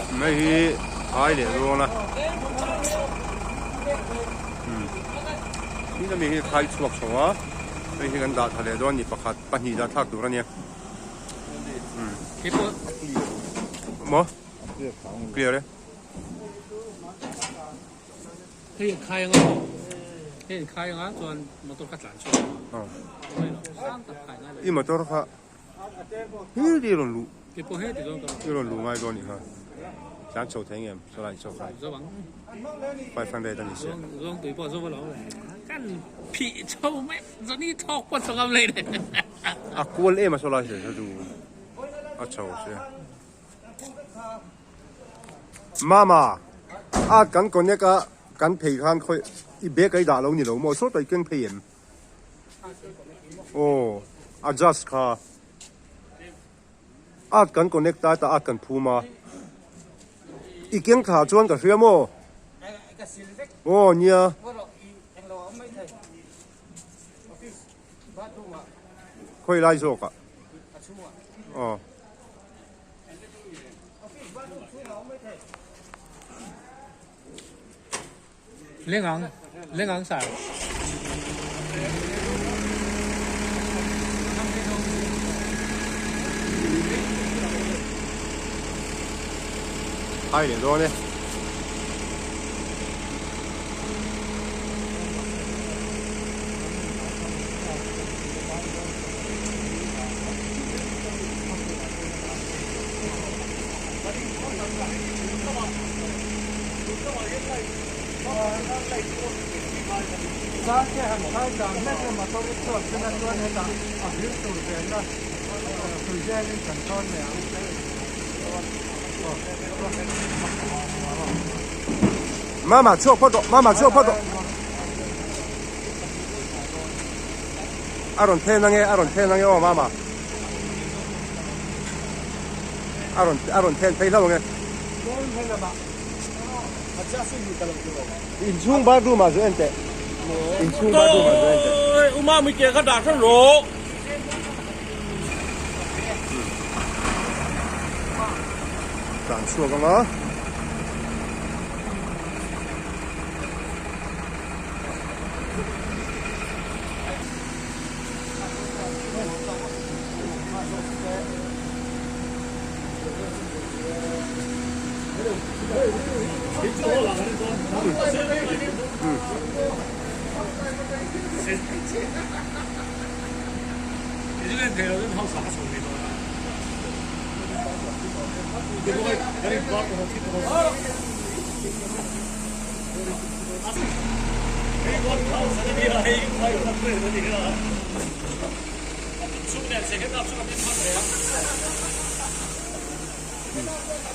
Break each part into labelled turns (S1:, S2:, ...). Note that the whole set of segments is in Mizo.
S1: Hei hi phai leh dawn a tin ami hi khai chhuak chho a hei hi kan dah tha leh dawn a ni pakhat pahnih dah thlak tur a nia maw clear e.
S2: Hei an khai anga maw? Hei an khai anga chuan motor kha tlan chhuak ang. Sang tak khai ngai lo.
S1: I motor kha hi ti rawn luh.
S2: Kei pawh he ti dawn ka
S1: I rawn luh ngai dawn nih kha. Tlan chho thei ngem saw lai chho kha.
S2: Zo ang.
S1: 500 a ni sia.
S2: Zawng tui pawh zo lo. Kan phih chho mai zani thawk pawh chho ngam lei le.
S1: A kual em a saw lai se chu a chho sia. Mama, a kan connect a kan phei khan khawi i bag a i dah lo ni lo maw sawtah i keng phei em? Aw adjust kha at kan connect a tah at kan phum a i keng thla chuan ka hria maw? Aw nia. Khawi lai zawk ah? Aw.
S2: Lengang lengang sa.
S1: Hai leh dawn e. Mama chhuak phawt rawh mama chhuak phawt rawh a rawn then ange a rawn then ange aw mama a rawn a rawn then phei hlauh ange inchhung bathroom ah chu en teh inchhung bathroom ah chu en teh
S3: Uma mi ke ka dah hran rawh.
S1: Tlan chhuak anga.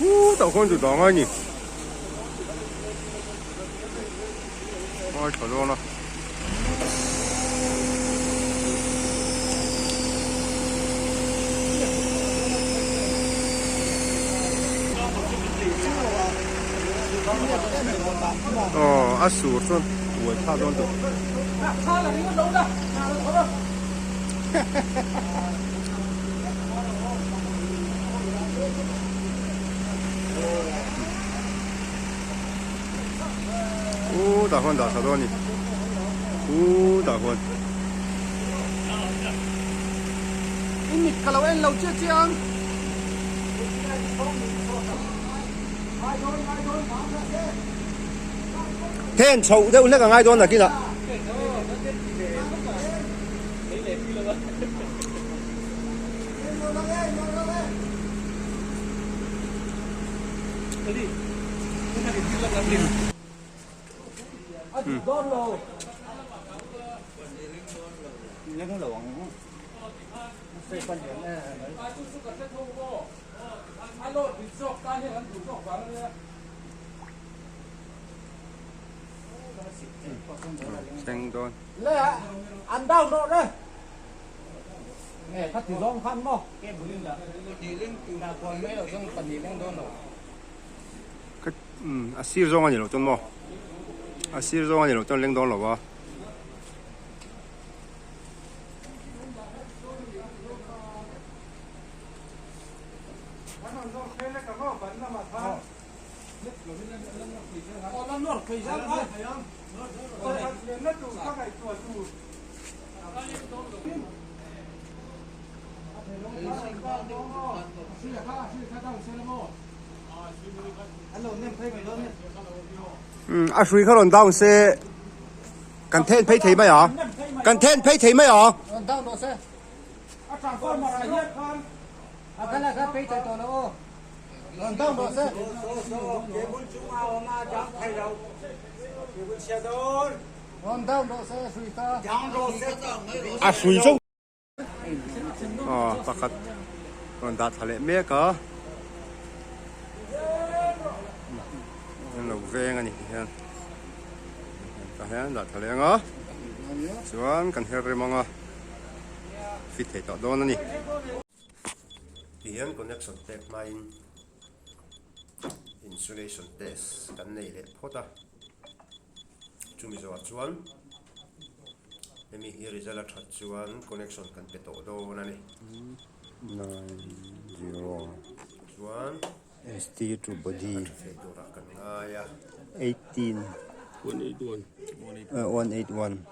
S1: Khu tah khawn chu dang a ni ngaithla dawn a. Aw a sur chuan uai thlak dawn tawh. U tah khawn dah tha dawn a ni u tah khawn.
S4: I mit ka lo en lo chiah chiah ang.
S1: Then chhoh deuh hlek a ngai dawn nakinah. Thleng dawn. A sir zawng a ni lo chuan maw a sir zawng a ni lo chuan leng dawn lo a. A hrui kha rawn down se kan then phei thei mai a kan then phei thei mai a.
S4: Rawn down rawh se. A transformer ah hian khan a kha la kha phei thei tawh lo aw. Rawn down rawh se. Rawn down rawh se hrui kha.
S1: A hrui zo. Aw pakhat rawn dah thla leh mek a. An lo veng a ni hian. Tah hian dah thla leh ang a. Chuan kan her rem ang a. Fit thei tawh dawn a ni. Tihian connection pek hmain insulation test kan nei leh phawt a. Chumi zawhah chuan hemi hi result a that chuan connection kan pe tawh dawn a ni. 90 Chuan
S5: ST to body
S1: a tha thei turah kan ngai a.
S5: 18
S2: 181
S5: 181.